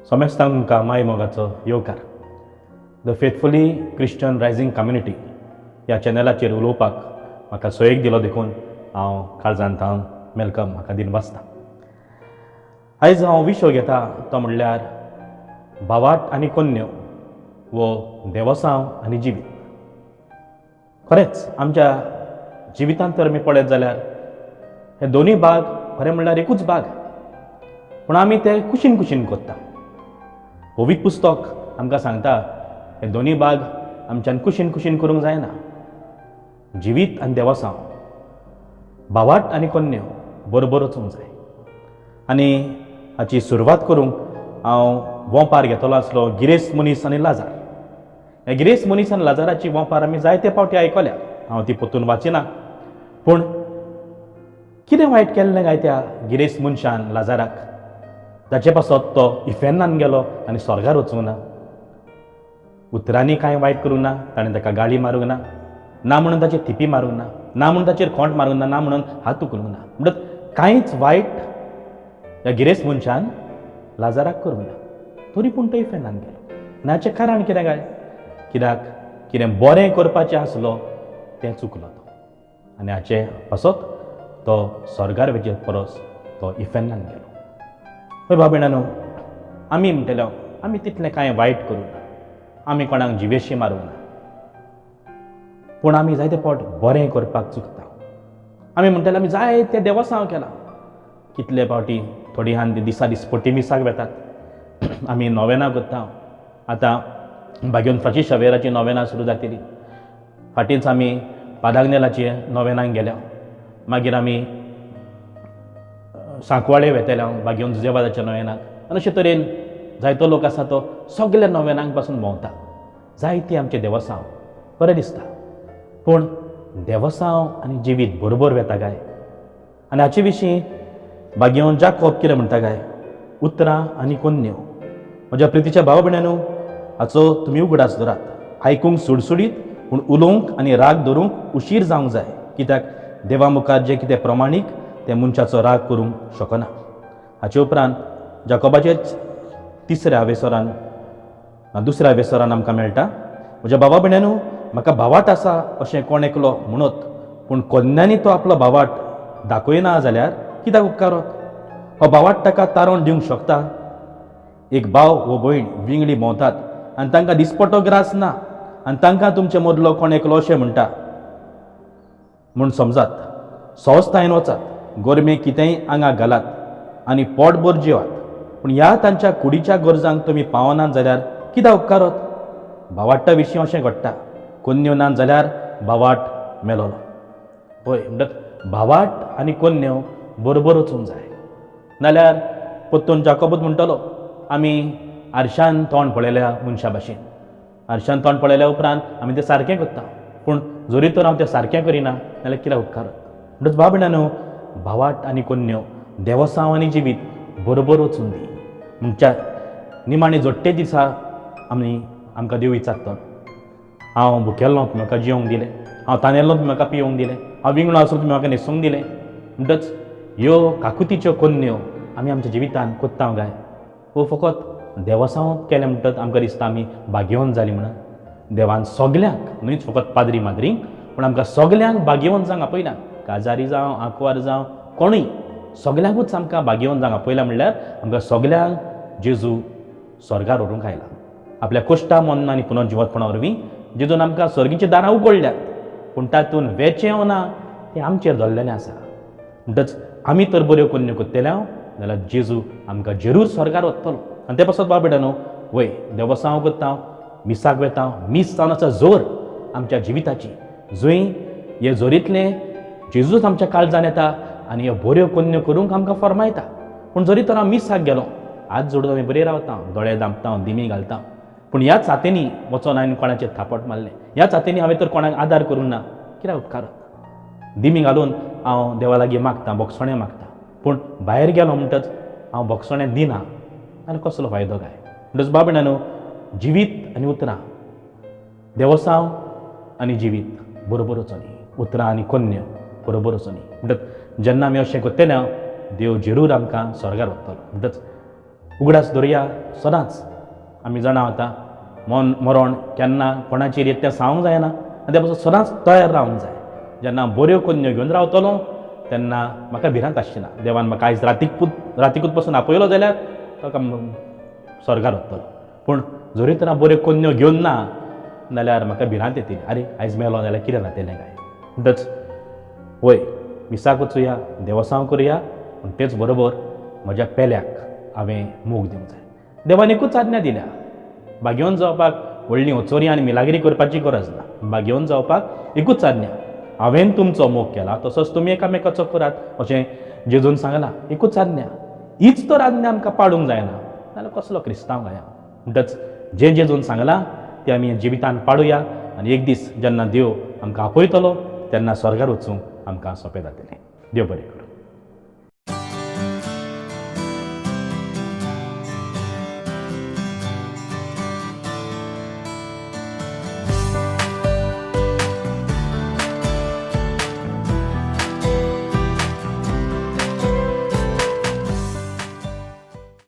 समेस्तांक तुमकां माय मोगाचो येवकार. The faithfully Christian rising community ह्या चॅनलाचेर उलोवपाक म्हाका सोयीक दिलो देखून हांव काळजांत हांव welcome म्हाका दिनवासता. आयज हांव विशय घेता तो म्हणल्यार भावाट आनी कोन्न्यो वो देवसांव आनी जिवीत. खरेंच आमच्या जिवितांत तर आमी पळयत जाल्यार हे दोनूय भाग खरें म्हणल्यार एकूच भाग, पूण आमी ते कुशीन कुशीन करता. पवित्र पुस्तक आमकां सांगता हे दोनूय भाग आमच्यान कुशीन कुशीन करूंक जायना. जिवीत आनी देवसांव, भावाट आनी कोन्न्यो बरोबर वचूंक जाय. आनी हाची सुरवात करूंक हांव वोंपार घेतलो आसलो गिरेस्त मनीस आनी लाजार. ह्या गिरेस्त मनीस आनी लाजाराची वोंपार आमी जायते फावटी आयकल्या. हांव ती परतून वाचिना, पूण कितें वायट केल्लें काय त्या गिरेस्त मनशान लाजाराक, ताचे पासत तो इफेर्नान गेलो आनी स्वर्गार वचूंक ना? उतरांनी कांय वायट करूंक ना, ताणें ताका गाळी मारूंक ना, ना म्हणून ताचेर थिपी मारूंक ना, ना म्हणून ताचेर खोंट मारूंक ना, ना म्हणून हात उखलूंक ना. म्हणटच कांयच वायट ह्या गिरेस्त मनशान लाजाराक करूंक ना, तरी पूण तो इफेर्नान गेलो. आनी हाचें कारण कितें काय? कित्याक कितें बरें करपाचें आसलो तें चुकलो तो, आनी हाचे पासत तो स्वर्गार वचचे परस तो इफेर्नान गेलो. हय भाव भयणांनो, आमी म्हणटले आमी तितलें कांय वायट करूंक ना, आमी कोणाक जिवेशी मारूंक ना, पूण आमी जायते फावट बरें करपाक चुकता. आमी म्हणटले आमी जायते देवसांव केलां. कितले फावटी थोडीं हान दिसा दिसपट्टी मिसाक वेतात, आमी नोवेनां करता. आतां भाग्योन फ्रांसीस शावेराची नोवेनां सुरू जातली. फाटींच आमी पादाग्नेलाचे नोवेनाक गेल्या, मागीर आमी सांकवाळे वेतले भाग्योन जुजेवादाच्या नोवेनाक. आनी अशे तरेन जायतो लोक आसा तो सगल्या नोवेनांक पासून भोंवता. जायती आमचें देवसांव बरें दिसता, पूण देवसांव आनी जिवीत बरोबर वेता काय? आनी हाचे विशीं भाग्योन जाकोब कितें म्हणटा काय? उतरां आनी कोन्न्यो. म्हज्या प्रितीच्या भाव भयणांनो, हाचो तुमी उगडास दवरात. आयकूंक सुडसुडीत पूण उलोवंक आनी राग धरूंक उशीर जावंक जाय, कित्याक देवा मुखार जें कितें प्रमाणीक तें मनशाचो राग करूंक शकना. हाचे उपरांत जाकोबाचेच तिसऱ्या आवेसरान, दुसऱ्या आवेसरान आमकां मेळटा, म्हज्या भावा भयणांनो, म्हाका भावाट आसा अशें कोण एकलो म्हणत, पूण कोन्न्यांनी तो आपलो भावाट दाखयना जाल्यार कित्याक उपकारत? हो भावाट ताका तारोण दिवंक शकता? एक भाव वो भयण विंगडी भोंवतात आनी तांकां दिसपटो ग्रास ना, आनी तांकां तुमचे मदलो कोण एकलो अशें म्हणटा म्हूण समजात, सवस्तायेन वचात, गरमे कितेंय आंगाक घालात आनी पोटभर जेवात, पूण ह्या तांच्या कुडीच्या गरजांक तुमी पावनात जाल्यार कित्याक उपकारत? भावाट्टा विशीं अशें घडटा, कोन्न्यो ना जाल्यार भावाट मेलोलो. पळय, म्हणटात भावाट आनी कोन्न्यो बरोबर वचूंक जाय, नाल्यार परतून जाकोबूच म्हणटलो आमी आरशान तोंड पळयल्या मनशा भाशेन. आरशान तोंड पळयल्या उपरांत आमी तें सारकें करता, पूण जरी तर हांव तें सारकें करिना जाल्यार कित्याक उपकारत? म्हणटच भाव भयणांनो, भावाट आनी कोन्न्यो, देवसांव आनी जिवीत बरोबर वचून दी. म्हणच्या निमाणे जोडटे दिसा आमी आमकां देव विचारतलो, हांव भुकेल्लो तुमी म्हाका जेवंक दिलें, हांव तानेल्लो तुमी म्हाका पिवंक दिलें, हांव विंगडो आसलो तुमी म्हाका न्हेसूंक दिलें. म्हणटच ह्यो काकुतीच्यो कोन्न्यो आमी आमच्या जिवितान कोत्ता काय वो फकत देवसांव केलें म्हणटच आमकां दिसता आमी भाग्यवंत जालीं म्हणून? देवान सगल्यांक, न्हूच फकत पाद्री माद्रींक, पूण आमकां सगल्यांक भाग्यवंत जावंक आपयला. काजारी जावं, आंकवार जावं, कोणूय, सगल्यांकूच आमकां भाग्यवंत जावंक आपयला. म्हणल्यार आमकां सगल्यांक जेजू स्वर्गार व्हरूंक आयला. आपल्या कोश्टा मन्न आनी पुनर्जिवतपणा वरवीं जेजून आमकां स्वर्गीचीं दारां उगडल्यात, पूण तातूंत वेचें ना तें आमचेर धरलेलें आसा. म्हणटच आमी तर बऱ्यो कोन्न्यो कोत्तेल्या जाल्यार जेजू आमकां जरूर स्वर्गार वतलो. आनी ते पासत बाबा न्हू, वय देवसांव करता, मिसाक वेता, मीस जावन आसा जोर आमच्या जिविताची, जंय हे जोरींतलें जेजूच आमच्या काळजान येता आनी ह्यो बऱ्यो कोन्न्यो करूंक आमकां फर्मायता. पूण जरी तर हांव मिसाक गेलो, हात जोडून आमी बरी रावता, दोळे दामता, दिमी घालता, पूण ह्याच हातींनी वचोन हांवें कोणाचेर थापट मारलें, ह्याच हातींनी हांवें तर कोणाक आदार करूंक ना, कित्याक उपकारत? दिमी घालून हांव देवा लागीं मागता, बोगसणें मागता, पूण भायर गेलो म्हणटच हांव बोगसणें दिना जाल्यार कसलो फायदो काय? म्हणटच बाबा न्हू, जिवीत आनी उतरां, देवसांव आनी जिवीत बरोबर वचोनी, उतरां आनी कोन्न्यो बरोबर वचोनी. म्हणटच जेन्ना आमी अशें करतले देव जरूर आमकां स्वर्गार व्हरतलो. म्हणटच उगडास दवरुया सदांच. आमी जाणा आतां मन मरण केन्ना कोणाचेर येता तें सांगूंक जायना आनी त्या पासून सदांच तयार रावंक जाय. जेन्ना बऱ्यो कन्यो घेवन रावतलो तेन्ना म्हाका भिरांत आसची ना. देवान म्हाका आयज रातीकूच पसून आपयलो जाल्यार ताका स्वर्गार वतलो. पूण जरी तर हांव बऱ्यो कन्यो घेवन ना जाल्यार म्हाका भिरांत येतली, आरे आयज मेलो जाल्यार कितें जातलें काय. म्हणटच वय मिसाक वचुया, देवसांव करुया, पूण तेच बरोबर म्हज्या पेल्याक हांवें मोग दिवंक जाय. देवान एकूच आज्ञा दिल्या, बागेवन जावपाक व्हडली ओचोरी आनी मिलागिरी करपाची गरज ना. बागेवन जावपाक एकूच आज्ञा, हांवें तुमचो मोग केला तसोच तुमी एकामेकाचो करात अशें जेजून सांगलां. एकूच आज्ञा, हीच तर आज्ञा आमकां पाडूंक जायना, नाजाल्यार कसलो क्रिस्तांव काय हांव. म्हणटच जें जेजून सांगलां तें आमी जिवितान पाडुया आनी एक दीस जेन्ना देव आमकां आपयतलो तेन्ना स्वर्गार वचूंक आमकां सोंपें जातलें. देव बरें करूं.